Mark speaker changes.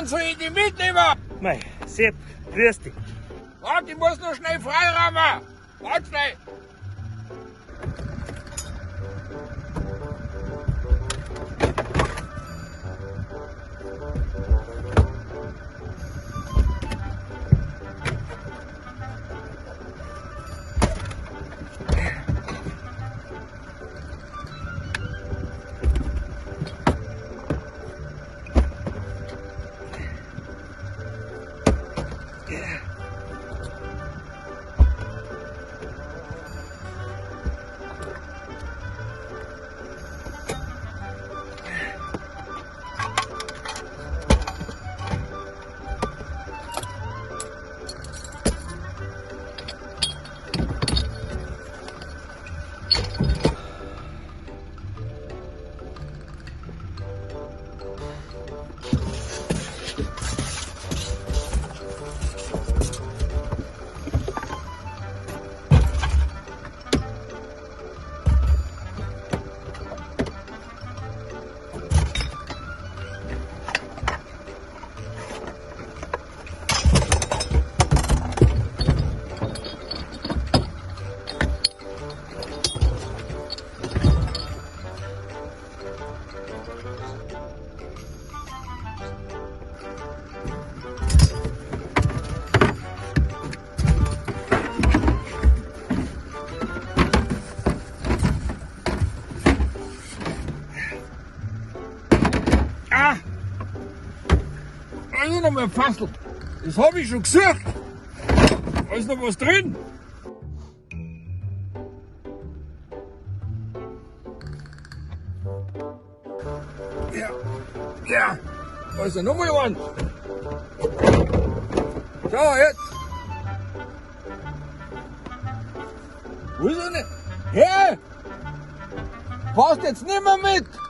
Speaker 1: Wann soll ich die mitnehmen?
Speaker 2: Mei, Sepp, grüß dich.
Speaker 1: Warte, ich muss noch schnell freiräumen. Warte schnell. Ah! Da ist noch mal ein Fassel. Das habe ich schon gesagt. Da ist noch was drin. Ja, ja. Da ist ja noch mal eins. So, jetzt. Wo ist er denn? Hey! Passt jetzt nicht mehr mit!